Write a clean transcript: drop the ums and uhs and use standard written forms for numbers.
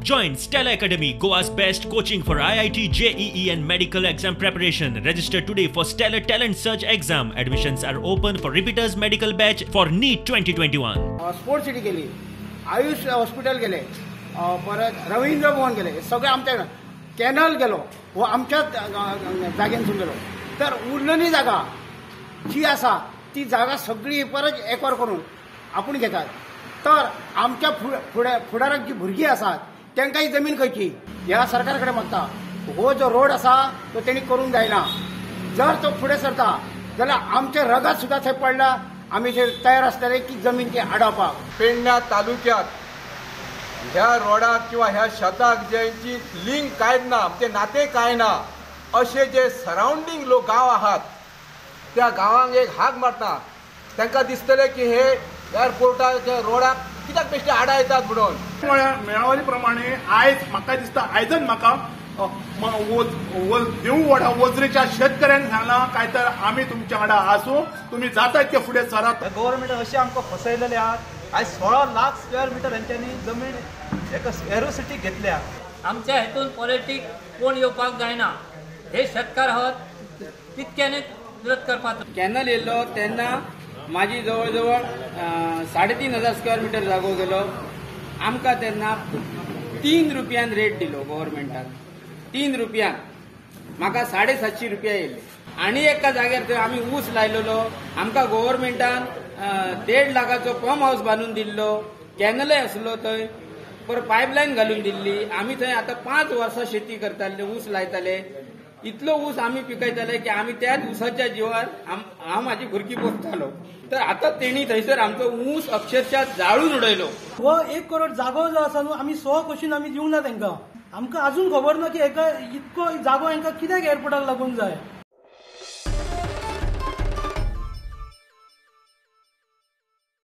Join Stella Academy, Goa's best coaching for IIT, JEE and medical exam preparation. Register today for Stellar Talent Search exam. Admissions are open for repeaters medical batch for NEET 2021. Sports city गेली, Ayush hospital गेले, परत रवींद्र भवन गेले, सगळे आमच्या canal गेलो हो आमच्याच जाग्यानसून गेलो. तर उरलेली जागा जी आसा ती जागा सगळी परत एकवर करून आपूण घेतात. तर आमच्या फुडाराक जी भुरगीं आसात तांकां ही जमीन खंयची ह्या सरकार कडेन मागता. हो जो रोड आसा तो तेणी करूंक जायना. जर तो फुडें सरता जाल्यार आमचे रगत सुद्दां थंय पडला. आमी थंय तयार आसतले की जमीन ती आडावपाक. पेडण्या तालुक्यात ह्या रोडाक किंवा ह्या शेताक ज्यांची लिंक कांय ना, ते नाते कांय ना, अशे जे सरावंडींग लोक गांव आहात त्या गांवांक एक हाक मारता. तांकां दिसतलें की हे एअरपोर्टाच्या रोडाक कित्याक बेश्टे आडा येतात म्हणून. मेळावली प्रमाणे आयज म्हाका दिसता आयजच म्हाका देववाडा वजरेच्या शेतकऱ्यांनी सांगलां काय तर आमी तुमच्या वांगडा आसूं, तुमी जाता इतके फुडें सरात. गव्हर्मेंट अशें आमकां फसयलेलें आहा. आयज 16 लाख स्क्वेअर मिटर हेंच्यांनी जमीन एका एरोसिटीक घेतल्या. आमच्या हेतून पॉलिटीक कोण येवपाक जायना. हे शेतकार आहात तितक्याने विरोध करपाक. कॅनल येयल्लो तेन्ना माझी जवळ जवळ 3500 स्क्वेअर मिटर जागो गेलो. आमकां तेन्ना 3 रुपयान रेट दिलो गव्हर्मेंटान. 3 रुपयान म्हाका 750 रुपया येयले. आनी एका जाग्यार थंय आमी ऊस लायलेलो. आमकां गव्हर्मेंटान 1.5 लाखाचो पंप हावस बांदून दिल्लो, कॅनलय आसलो थंय, परत पायपलायन घालून दिल्ली. आमी थंय आतां 5 वर्सां शेती करताले, ऊस लायताले. इतलो ऊस आमी पिकयताले की आमी त्याच ऊसाच्या जिवार हांव म्हाजी भुरगीं पोसतालो. तर आतां तेणी थंयसर आमचो ऊस अक्षरशः जाळून उडयलो. हो 1 करोड जागो जो आसा न्हू आमी 100 कशीन आमी दिवंक ना तांकां. आमकां अजून खबर ना की हेका इतको जागो हेंकां कित्याक एअरपोर्टाक लागून जाय.